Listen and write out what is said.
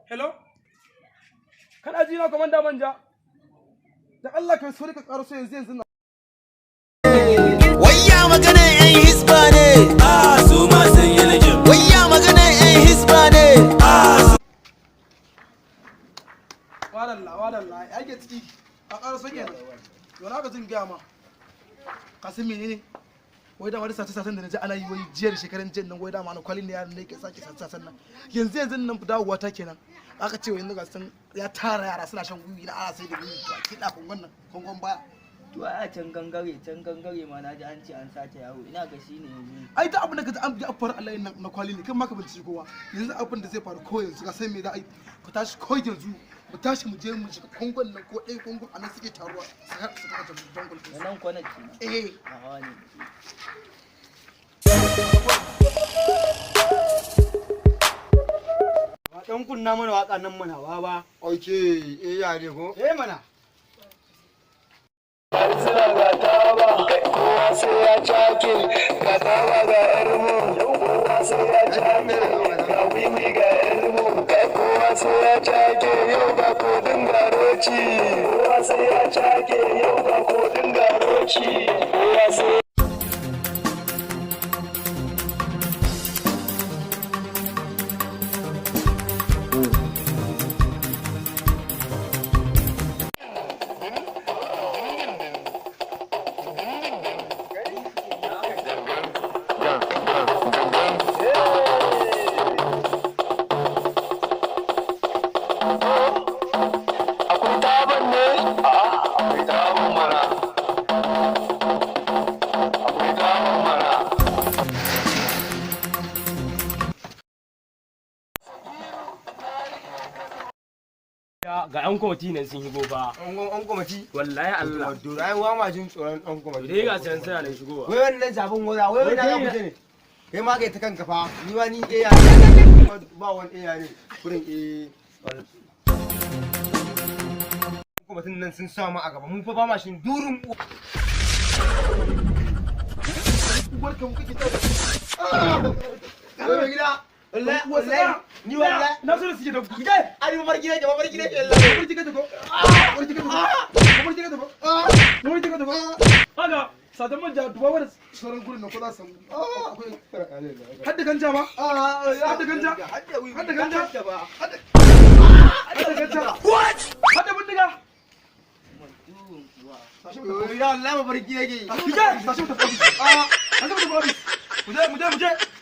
Hello? Kana ji na komanda manja? Da Allah kai sauri ka karaso yanzu yanzu nan. Wayya magana 'yan hisba ne. Su ma sun yi lijin. Wayya magana 'yan hisba ne. Wadalla wadalla ya ke ciki a karaso kenan. Yau na ka jin gaya ma. Ka san menene? Wai dama da sace sacen da naji ana yi wai jiya da shekaran jiya nan wai dama na kwalin ne yaran ne ke sake sace sacen nan. Yanzu yanzu nan dawowa ta kenan. Aka ce wai yanzu ga sun ya tara yara suna shan wiwi na ana sai da wiwi to a kiɗa kongon nan kongon baya. To ai a can gangare ma na ji an ce an sace yaro, ina ga shi ne yanzu. Ai da abin da ka ji an bi afar Allah nan na kwali ne kan ma ka bincike kowa. Yanzu abin da zai faru ko yanzu ka san me za a yi, ka tashi ko yanzu mu tashi mu je mu shiga kongon nan ko ɗaya kongon a nan suke taruwa su ka su ka jungle Da nan kwanar kenan. Eh. A hawa ne. Ba dan kunna mana waka nan mana ba ba. Ok, eh ya ne ko? Eh mana. Ga yan kwamiti nan sun shigo fa. An kwamiti. Wallahi Allah. Wato ai wa ma jin tsoron an kwamiti. Dai ga can suna nan shigowa. Wai wannan zafin wura, wai wannan za ku je ne. Kai ma kai ta kanka fa. Ni ma ni eh ya ne. Ba wani eh ya ne. Kurin eh. Kwamitin nan sun sa mu a gaba. Mu fa ba ma shin durin Uwar ka kake ta. Wai mai gida. Wallahi wallahi ni wallahi. Na so da suke da Gida, ai mafarki nake, mafarki nake wallahi. mafarki ka tafi. Mafarki ka tafi. Mafarki ka tafi. Mafarki ka tafi. Haka sadan manja duba wani sauran gurin nan ko za su samu. Hadda ganja ma? Hadda ganja? Hadda ganja? Hadda ganja? What? Hadda bindiga? Ya wallahi mafarki nake. Tashi mu tafi ofis. Tashi mu tafi ofis. Mu je mu je mu je.